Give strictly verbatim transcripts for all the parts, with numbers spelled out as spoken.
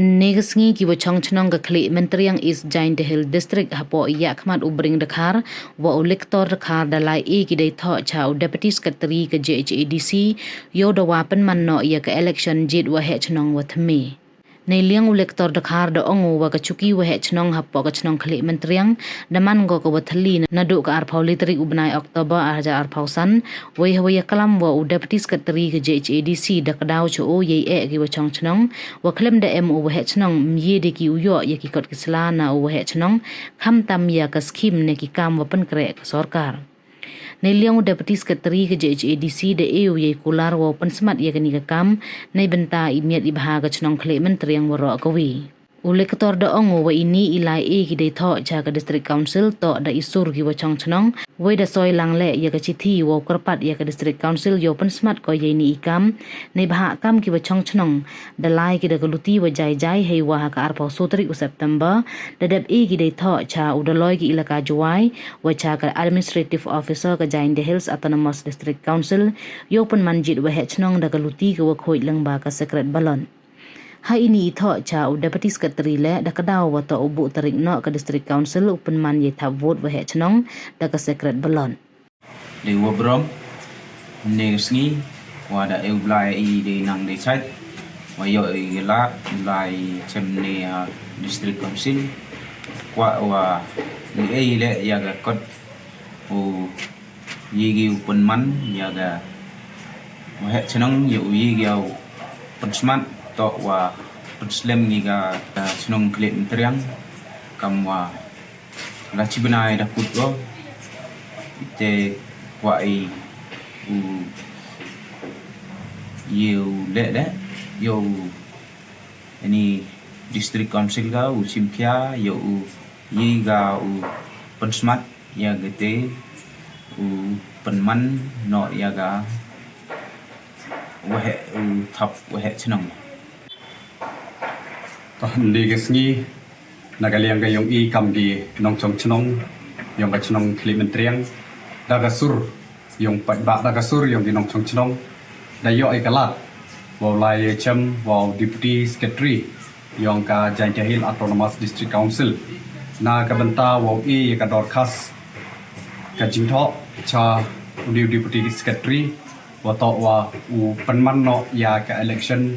Ynne ka sngi ki wa chong chnong ka Khlieh Myntriang, East Jaintia Hills District, hapoh yakhmat u Bring Dkhar wa u Lektor Dkhar da lai e ki dei thoh cha u Deputy Secretary ka J H A D C, yow da wa pynman noh ya ka election jied waheh chnong wa thymme. Neiliang u Lektor Dkhar da ong u wa ka chuki waheh chnong hapoh ka chnong Khlieh Myntriang da man ko ka wa thylli naduh ka arphaw le tarik u bnai October ar hajar arphaw san, wei ha wa yaklam wa u Deputy Secretary ka J H A D C da kdaw cha u yei eh ki wa chong chnong, wa khlem da em u waheh chnong, ym ye de ki u yoh ya ki kot ki sla na u waheh chnong, khamtam ya ka scheme ne ki kam wa pynkreh ka sorkar. Neiliang u Deputy Secretary ka J H A D C da e u yei kular wow pynsmat ya kani ka kam, neibynta i miat i bha ka chnong Khlieh Myntriang waroh kawi. U Lektor da ong u wa ini i lai e ki dei thoh cha ka District Council toh da i sur ki wa chong chnong, wei da soi lang leh ya ka chithi wow kyrpad ya ka District Council yow pynsmat ko yeini i kam, neibhah kam ki wa chong chnong da lai ki da ka luti wa jai jai, heiwa ha ka arphaw so tarik u September da dep e ki dei thoh cha u Daloi ki Elaka Jowai wa cha ka Administrative Officer ka Jaintia Hills Autonomous District Council, yow pynman jied waheh chnong da ka luti ka wa khuid lyngba ka secret ballot. Ha ini i thoh cha u Deputy Secretary leh da kdaw wa toh u buh tarik noh ka District Council u pynman yei thap vote waheh chnong da ka secret ballot. Dei wa brom, ynne ka sngi, wa da e u Blai i dei nang dei chait, wa yoh i lad, Blai chem ne, ah, District Council, kwah wa i e leh ya ka kot u ye ki u pynman ya ka waheh chnong, ya u ye ki u pynsmat, toh wa pynslem ki ka, ka chnong Khlieh Myntriang, kam wa la chi bnai da kut ko, te kwah i u ye u leh leh, yow ini District Council ka u chimkhia, yow u ye ka u pynsmat ya ka te u pynman noh ya ka waheh, u thap waheh chnong. Toh ynne ka sngi, na ka liang ka yong i kam ki nongchong chnong yong ka chnong Khlieh Myntriang, da ka sur yong paidbah, da ka sur yong ki nongchong chnong, da yoh i ka lad wow lai chem wa u Deputy Secretary yong ka Jaintia Hills Autonomous District Council na ka bynta wow e ya ka dorkhas ka jingthoh cha u Deputy Secretary, wa toh wa u pynman noh ya ka election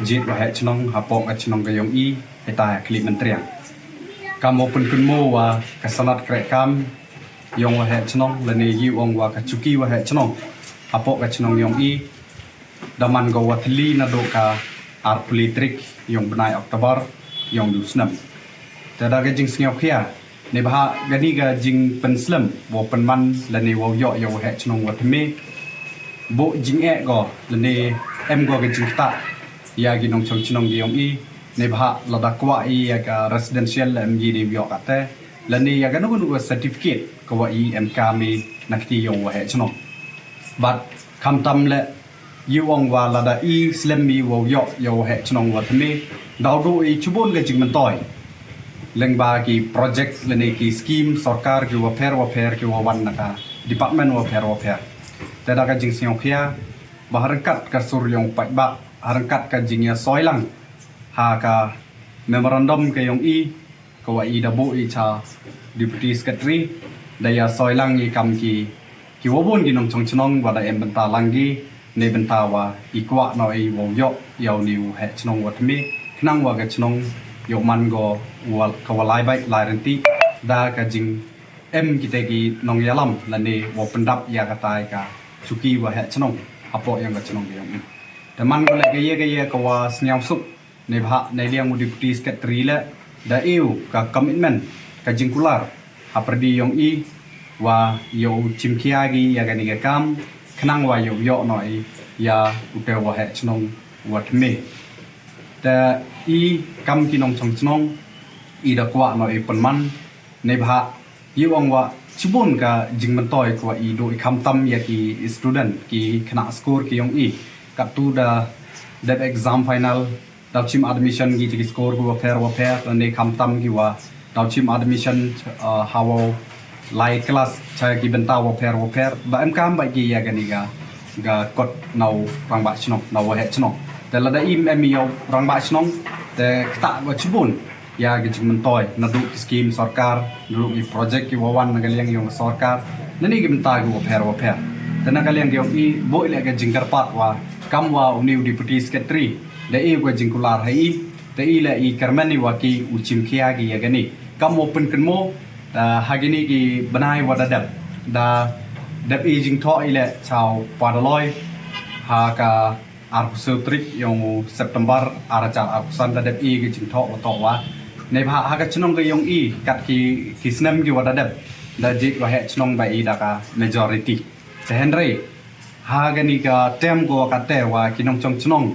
jied waheh chnong hapoh ka chnong ka yong i, heta ha Khlieh Myntriang. Kam wow pynkynmaw wa ka sanad kreh kam yong waheh chnong, lane yow ong wa ka chuki waheh chnong hapoh ka chnong yong i, da man ko wa thylli naduh ka arphaw le tarik yong bnai October yong du snem. Te da ka jingsngewkhia, neibhah kani ka jingpynslem wow pynman lane wow yoh ya waheh chnong wa thymme, buh jingeh ko lane em ko ka jingktah ya ki nongchong chnong ki yong i, neibhah lada kwah i ya ka residential em ye de yoh kate, lane ya ka nukunu ka certificate ka wa i em kam i na kti yong waheh chnong. Bad khamtam leh, yow ong wa lada i slem i wow yoh ya waheh chnong wa thymme, daw du i chibun ka jingmyntoi lyngba ki project lane ki scheme sorkar ki wapher wapher ki wa wan na ka department wapher wapher. Te da ka jingsngewkhia, ba ha ryngkat ka sur yong paidbah, ha ryngkat ka jingyasoilang ha ka memorandum ka yong i, ka wa i da buh i cha Deputy Secretary, da yasoilang i kam ki, ki wabun ki nongchong chnong wa da em bynta lang ki, neibynta wa i kwah noh i wow yoh ya uni u waheh chnong wa thymme, khnang wa ka chnong yow man ko wa, ka wa lai bait lai rynti, da ka jingem kite ki nongyalam lane wow pyndap ya katai ka chuki waheh chnong hapoh yong ka chnong ka yong i. Te man ko leh ka ya ka ya ka wa sngewsuk, neibhah neiliang u Deputy Secretary leh da e u ka commitment, ka jingkular hapyrdi yong i, wa yow chimkhia ki ya kani ka kam, khnang wa yow yoh noh i ya ute u waheh chnong wa thymme. Te i kam ki nongchong chnong, i da kwah noh i pynman, neibhah yow ong wa chibun ka jingmyntoi ka wa i du i khamtam ya ki student, ki khynnah skur ki yong i, kattu da dep exam final, daw chim admission ki cha ki skur ki wapher wapher, lane khamtam ki wa daw chim admission, uh, ha wow lai class cha ki bynta wapher wapher, ba em kam bait ki ya kani ka, ka kot na u rangbah chnong, na u waheh chnong. Te lada im em ya u rangbah chnong, Te ktah wa chibun ya ki jingmyntoi, naduh ki scheme sorkar, naduh ki project ki wa wan na ka liang yong ka sorkar, nani ki bynta ki wa pher wa pher. Te na ka liang yong i, boi le ka jingkyrpad wa, kam wa uni u Deputy Secretary, da i wa jingkular ha i, te i le i kyrmen i wa ki u chimkhia ki ya kani. Kam wa pynkynmo, ha kini ki bnai wa da dep, da dep i jingthoh i le chaw Padaloi, ha ka arphew saw tarik yong u September, ar hajar arphew san, da dep i ki jingthoh wa toh wa, neibhah ha ka chnong ka yong i, kat ki, ki snem ki wa da dep, da jied wa heh chnong ba i da ka majority. Te hynrei ha kani ka term ko wa katte wa ki nongchong chnong,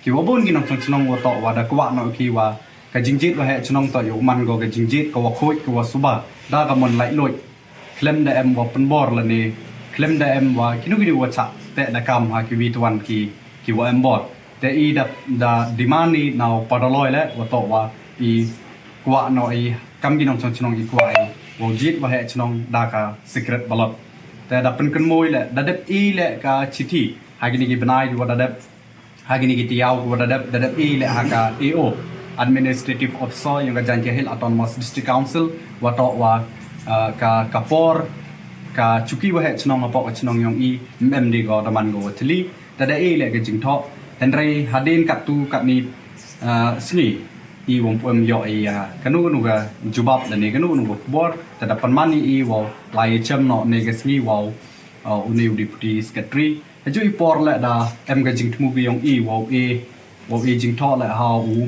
ki wa bun ki nongchong chnong wa toh wa da kwah noh ki wa ka jingjied wa heh chnong toh yow man ko ka jingjied ka wa khuid ka wa suba, da ka mon laitluid. Khlem da em wa pynbor lane khlem da em wa kino kino wa chah teh da kam ha ki wi tuan ki, ki wa em bor. Te i da, da demand i na u Padaloi le wa toh wa i kwah noh i, kam ki nongchong chnong i kwah i wow jied wa heh chnong da ka secret ballot. Te da pynkynmo i le, da dep i le ka chithi ha kini ki bnai ki wa da dep, ha kini ki tayaaw ki wa da dep, da dep i le ha ka A O, Administrative Officer yong ka Jaiñtia Hills Autonomous District Council, wa toh wa, ah, ka, ka por, ka chuki wa heh chnong hapoh ka chnong yong i, ym em de ko da man ko wa thylli. Te da i le ka jingthoh, hynrei hadien kattu katni, ah, sngi, i wym pu em yoh i, ah, kano kano ka jubab lane kano kano ka khubor. Te da pynman i wow lai chem noh ne ka sngi wow, ah, uni u Deputy Secretary. Haju i por le da em ka jingthmu ki yong i wow e, wow e jingthoh le ha u,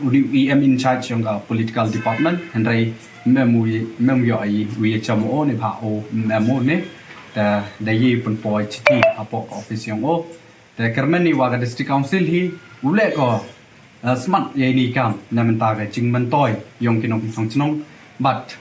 uni u E M in charge yong ka political department, hynrei ym em u, ym em yoh i u ya chem o neibhah o ym em o ne. Te da ye pynpoi chithi hapoh ka office yong o. Te kyrmen i wa ka District Council hi u le ko, ah, smat ya ini i kam na mynta ka jingmyntoi yong ki nongchong chnong. But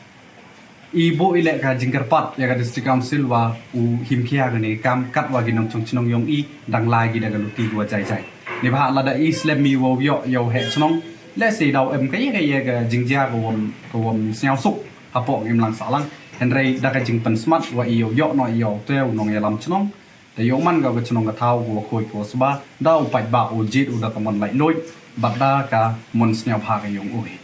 i boi le ka jingkyrpad ya ka District Council wa u himkhia kani ka kam, kat wa ki nongchong chnong yong i dang lai ki da ka luti ki wa jai jai. Neibhah lada i slem i wow yoh yow heh chnong, le se daw em ka ya ka ya ka jingjia ka wym, ka wym sniawsuk hapoh imlang sahlang. Hynrei da ka jingpynsmat wa i yow yoh noh i yow te u nongyalam chnong, te yow man ka ka chnong ka thaw ka wa khuid ka wa suba, da u paidbah u jied u da ka mon laitluid, bad da ka mon sniawbha ka yong u hi.